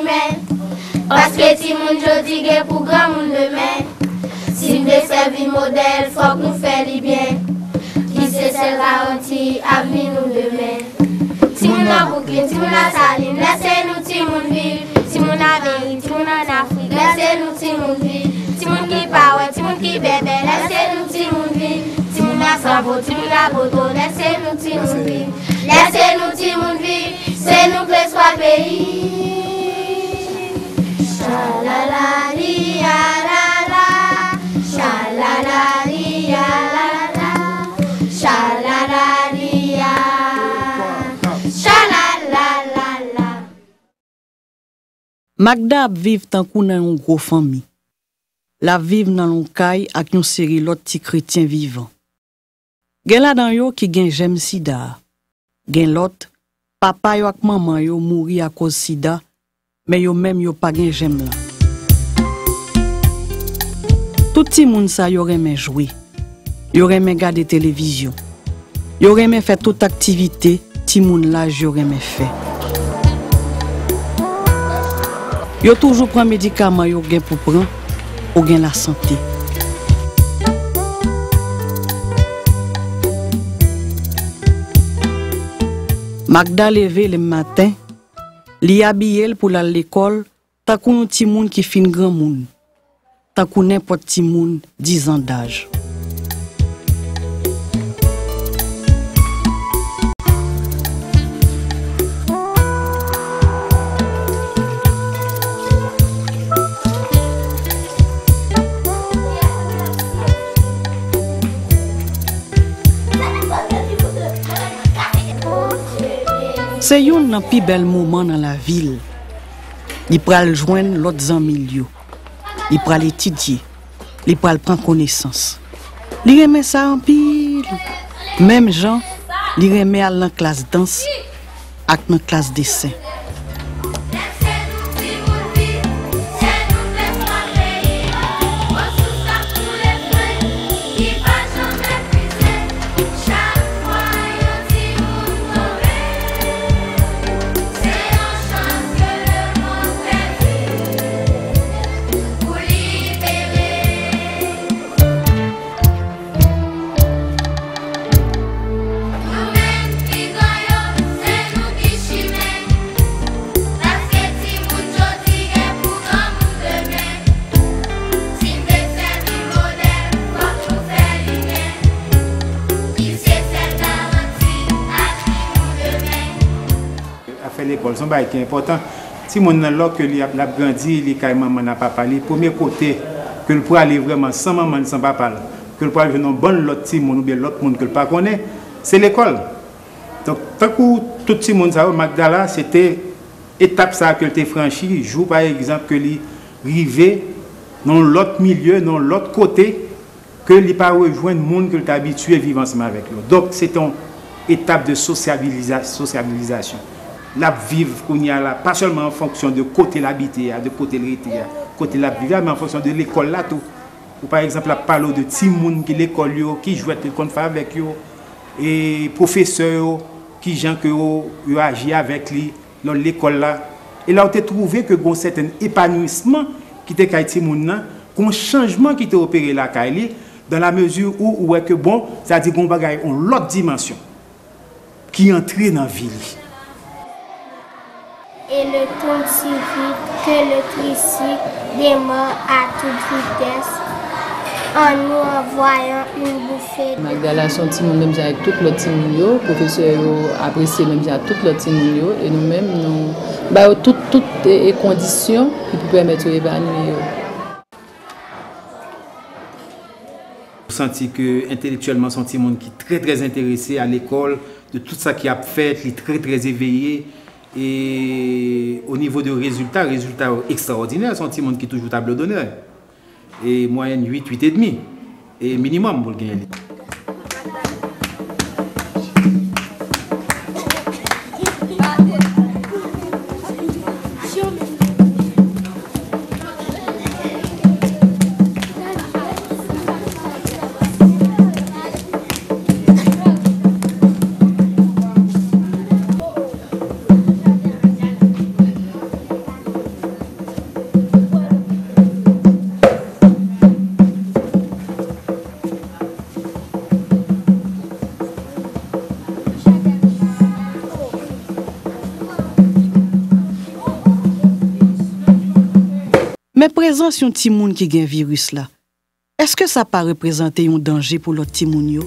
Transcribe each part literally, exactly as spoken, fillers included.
Men, paske timoun jodi gen pou granmoun demen. Si n vle sèvi modèl, fòk nou fè li byen. Li se sèl garanti avni nou demen. Timoun nan Bwouklin, timoun Lasalin, lèse nou timoun viv. Timoun Amerik, timoun ann Afrik, lèse nou timoun viv. Timoun ki pa wè, timoun ki bèbè, lèse nou timoun viv. Timoun Asanvo, timoun Laboto, lèse nou timoun viv. Lèse nou timoun viv, se nou k lespwa peyi. Chalalali, alala, chalalali, alala, chalalali, a, chalalalala. Magda ap viv tankou nan yon gwo fanmi. L ap viv nan yon kay ak yon seri lòt ti kretyen vivan. Gen ladan yo ki gen jèm sida a. Gen lòt, papa yo ak manman yo mouri akoz sida, men yo menm yo pa gen jèm lan. Tout timoun sa yo renmen jwe. Yo renmen gade televizyon. Yo renmen fè tout aktivite timoun laj yo renmen fè. Yo toujou pran medikaman yo gen pou pran pou gen lasante. Magda leve lèmaten, li abiye l pou l al lekòl tankou yon timoun ki fin granmoun, tankou nenpòt timoun dizan daj. Se youn nan pi bèl moman nan lavi l. Li pral jwenn lòt zanmi l yo. Li pral etidye. Li pral pran konesans. Li renmen sa anpil. Menm jan li renmen al nan klas dans ak nan klas desen. Afè lekòl se yon bagay ki enpòtan. Timoun nan, lòske li ap, l ap grandi, li kay manman l ak papa li, premye kote ke l prale vrèman san manman l, san papa l, ke l pral jwenn yon bann lòt timoun oubyen lòt moun ke l pa konnen, se lekòl. Donk, tankou tout timoun sa yo, Magdala, se te etap sa a ke l te franchi, jou, pa egzanp, ke li rive nan yon lòt milye, nan yon lòt kote, ke li pa rejwenn moun ke l te abitye viv ansanm avèk yo. Donk, se te yon etap de sosyabiliza-, sosyabilizasyon. L ap viv kounye a la, pa sèlman an fonksyon de kote l abite a, de kote l rete a, kote l ap viv la, men an fonksyon de lekòl la tou. Ou, pa egzanp, l ap pale w de timoun ki lekòl yo, ki jwèt li konn fè avèk yo, e pwofesè yo, kijan ke yo, yo aji avèk li, lè l lekòl la. E la, w te twouve ke gen yon sèten epanouisman ki te kay timoun nan, gen yon chanjman ki te opere lakay li, dans la mesure où ou wè ke, bon, sa di gen yon bagay, yon lòt dimansyon ki antre nan vi li. Et le ton si vite que le tricycle démarre à toute vitesse en nous envoyant une bouffée de Magdala se yon timoun menm jan ak tout lòt timoun yo, pwofesè yo apresye menm jan ak tout lòt timoun yo, e nou menm, nou ba yo tout, tout, e, e kondisyon ki pou pèmèt yo epanouyi yo. Ou santi ke entèlektyèlman, se yon timoun ki trè, trè enterese a lekòl, de tout sa ki ap fèt, li trè, trè eveye. E o nivo de rezilta, rezilta yo ekstraòdinè, se yon timoun ki toujou tablo donè. E mwayèn uit, uit edmi, e minimòm pou l genyen li. Men prezans yon timoun ki gen viris la, èske sa pa reprezante yon danje pou lòt timoun yo?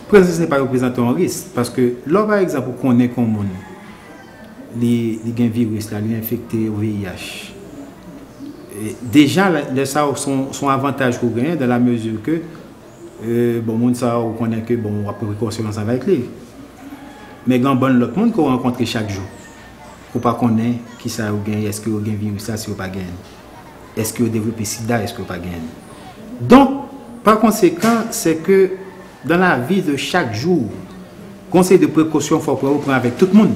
Prezans li pa reprezante yon risk, paske lè, pa egzanp, ou konnen ke yon moun li, li gen viris la, li enfekte V I H. E, deja, lè, lè sa a, se yon, se yon avantaj ke w genyen, dans la mesure que, e, bon, moun sa a, ou konnen ke, bon, w ap pran prekosyon ansanm avèk li. Men gen yon bann lòt moun ke w rankontre chak jou. Ou pa konnen kisa yo genyen, èske yo gen viris la, si yo pa genyen. Èske yo devlope sida, èske yo pa genyen. Donk, pa konsekan, se ke dans la vie de chaque jour, gen yon seri de prekosyon fòk ou pran avèk tout moun.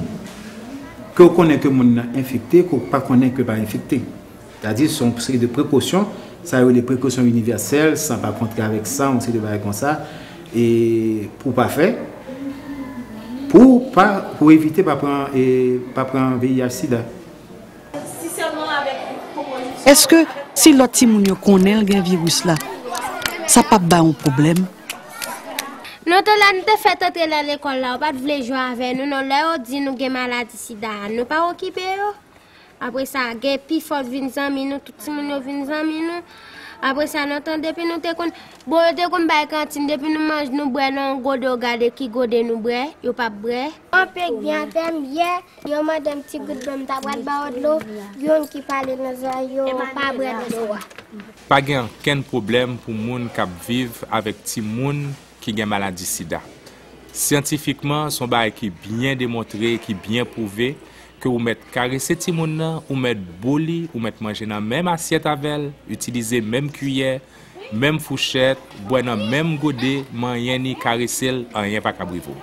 Ke w konnen ke moun nan enfekte, ke w pa konnen ke l pa enfekte. Sètadi, se yon seri de prekosyon, sa yo rele prekosyon inivèsèl, san pa kontre avèk san, yon seri de bagay konsa, e pou w pa fè, pou w pa, pou w evite pa pran, e, pa pran V I H sida. Èske si lòt timoun yo konnen l gen viris la, sa p ap bay yon pwoblèm? Non, tan la nou te fèt antre nan lekòl la, yo pa t vle jwe avè nou non. Lè yo di nou gen maladi sida a, nou pa okipe yo. Apre sa, gen pifò vin zanmi nou, tout timoun yo vin zanmi nou. Apre sa, nan tan depi nou te konn, bon, yo te konn bay kantin, depi nou manje, nou bwè nan yon gode, yo gade ki gode nou bwè, yo p ap bwè. Mwen pek byen atè m yè, yo mande m ti gout dlo, m ta pral ba yo dlo, youn ki pale nan zòrèy yo, pa bwè dlo a. Pa gen ankenn pwoblèm pou moun k ap viv avèk timoun ki gen maladi sida. Syantifikman, se yon bagay ki byen demontre, ki byen pwouve, ke ou mèt karese timoun nan, ou mèt bo li, ou mèt manje nan menm asyèt avè l, itilize menm kiyè, menm fouchèt, bwè nan menm gode, manyen ni, karese l, anyen pa kab rive w.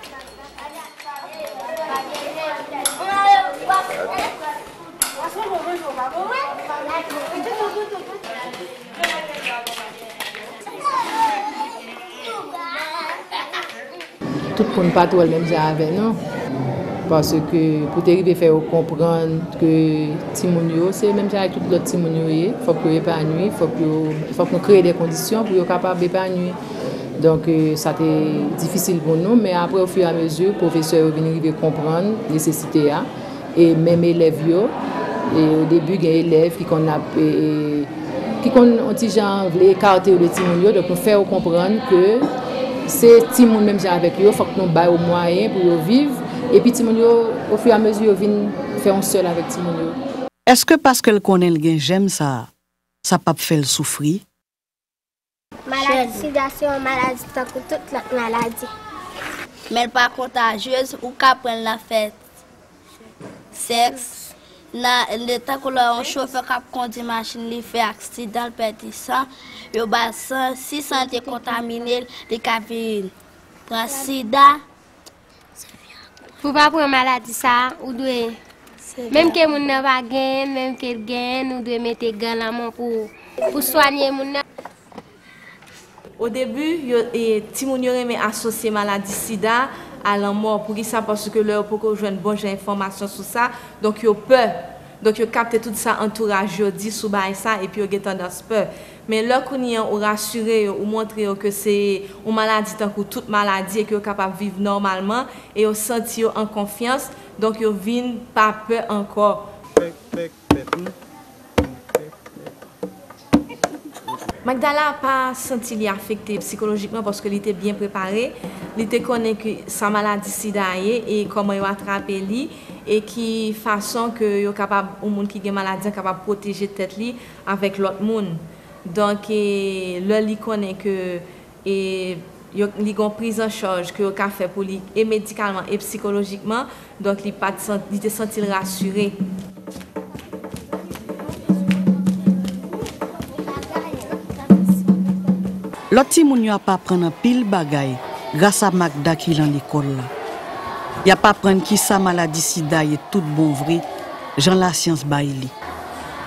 Tout moun pa t wè l menm jan avè nou. Paske pou te rive fè yo konprann ke timoun yo, se menm jan ak tout lòt timoun yo ye, fòk yo epanui, fòk yo, fòk nou kreye de kondisyon pou yo kapab epanui. Donk, sa te difisil pou nou, men apre, ofiramezi, pwofesè yo vin rive konprann nesesite a. E menm elèv yo, e o debi gen elèv ki konn ap, e, e, ki konn yon ti jan vle ekate yo de timoun yo, donk nou fè yo konprann ke se timoun menm jan avèk yo, fòk nou ba yo mwayen pou yo viv, epi timoun yo, ofiramezi, yo vin fè yon sèl avèk timoun yo. Èske paske l konnen l gen jèm sa a, sa p ap fè l soufri? Maladi sida se yon maladi tankou tout lòt maladi. Men l pa kontajyez, ou ka pran l nan fè sèks, nan, tankou lè yon chofè k ap kondui machin li fè aksidan, l pèdi san, yo ba l san, si san an te kontamine l, li ka vin pran sida. Pou w pa pran maladi sa a, ou dwe, menm ke moun nan pa genyen l, menm ke l genyen l, ou dwe mete gan nan men w pou, pou w swanye moun nan. O debi, yo, e, timoun yo renmen asosye maladi sida a lanmò. Poukisa? Paske lè yo poko jwenn bon jan enfòmasyon sou sa, donk yo pè. Donk yo kapte tout sa antouraj yo di sou bagay sa, epi yo gen tandans pè. Men lè kounye a ou rasire yo, ou montre yo ke se yon maladi tankou tout maladi e ke yo kapab viv nòmalman e yo santi yo an konfyans, donk yo vin pa pè ankò. Magdala pa santi li afekte sikolojikman paske li te byen prepare. Li te konnen ki sa maladi sida a ye e kòman yo atrape li e ki fason ke yo kapab, yon moun ki gen maladi an kapab pwoteje tèt li avèk lòt moun. Donk, e, lè li konnen ke, e, yo, li gen yon prizanchaj ke yo ka fè pou li e medikalman e sikolojikman, donk li pa t san-, li te santi l rasire. Lòt timoun yo ap aprann anpil bagay gras a Magda ki lan lekòl la. Y ap aprann kisa maladi sida ye tout bon vre, jan lasyans bay li.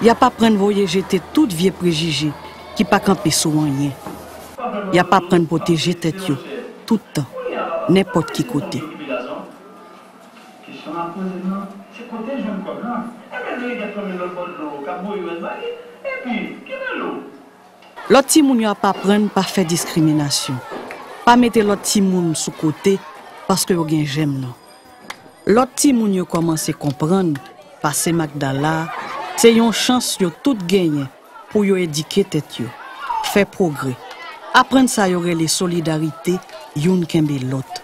Y ap aprann voye jete tout vye prejije ki pa kanpe sou anyen. Y ap aprann pwoteje tèt yo tout tan, nenpòt ki kote. Kesyon m ap poze m nan, se kote l jwenn kòb lan? Ebyen, nou gentan men lòt bò dlo k ap voye rès ba li. Epi, ki bèl ou! Lòt timoun yo ap aprann pa fè diskriminasyon. Pa mete lòt timoun sou kote paske yo gen jèm nan. Lòt timoun yo kòmanse konprann pase Magdala a se yon chans yo tout genyen pou yo edike tèt yo, fè pwogrè, aprann sa yo rele solidarite, youn kenbe lòt.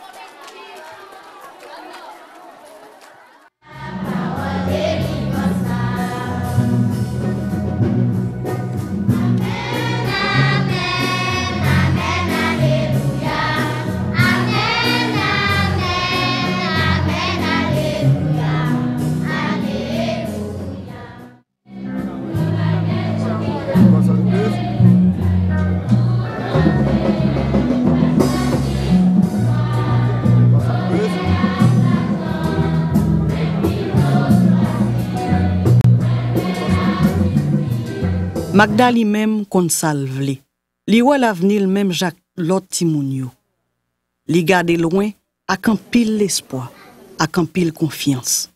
Magda li menm konn sa l vle. Li wè lavni l menm jan ak lòt timoun yo. Li gade lwen ak anpil lespwa, ak anpil konfyans.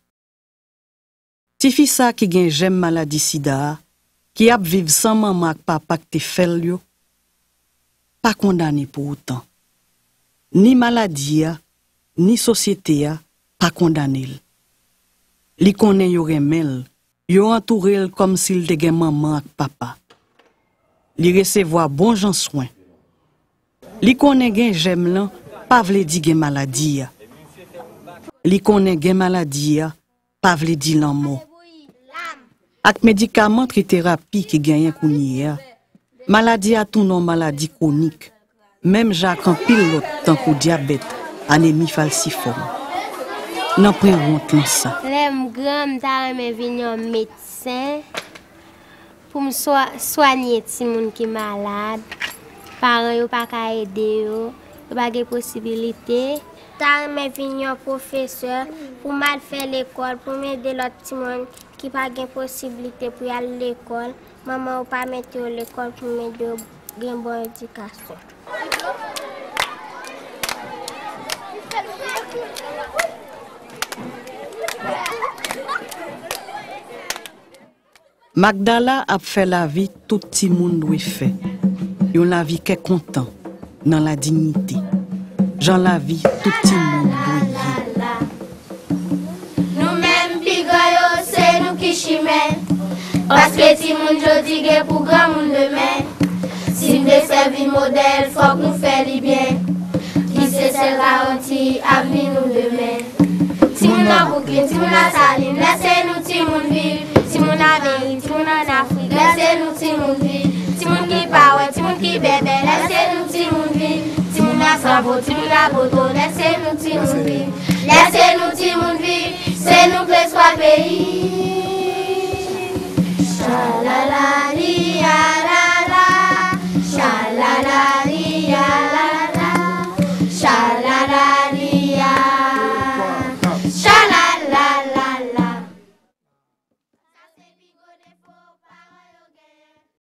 Tifi sa ki gen jèm maladi sida a, ki ap viv san manman ak papa k te fè l yo, pa kondane pou otan. Ni maladi a, ni sosyete a pa kondane l. Li konnen yo renmen l, yo antoure l kòmsi l te gen manman ak papa. Li resevwa bon jan swen. Li konnen gen jèm lan pa vle di gen maladi a. Li konnen gen maladi a pa vle di lanmò. Ak medikaman triterapi ki genyen kounye a, maladi a tounen yon maladi kwonik, menm jan ak anpil lòt tankou dyabèt, anemi falsifòm. Nanpwen wont nan sa. Lè m gran, m ta renmen vin yon medsen. Pou m swa, swanye timoun ki malad, paran yo pa ka ede yo, yo pa gen posibilite. Ta renmen vin yon pwofesè pou m al fè lekòl, pou m ede lòt timoun ki pa gen posibilite pou y al lekòl, manman yo pa mete yo lekòl pou m ede yo gen bon edikasyon. Magdala ap fè lavi tout timoun dwe fè. Yon lavi kè kontan, nan ladinyite. Jan lavi tout timoun dwe ye. Nou menm pi gran yo, se nou ki chimè. Paske timoun jodi gen pou granmoun demen. Si n vle sèvi modèl, fòk nou fè li byen. Ki se sèl garanti avni nou demen. Timoun nan Bwouklin, timoun Lasalin, lèse nou timoun viv. Timoun Amerik, timoun ann Afrik, lèse nou timoun viv. Timoun ki pa wè, timoun ki bèbè, lèse nou timoun viv. Timoun Asavo, timoun Laboto, lèse nou timoun viv. Lèse nou timoun viv, se nou k lespwa peyi.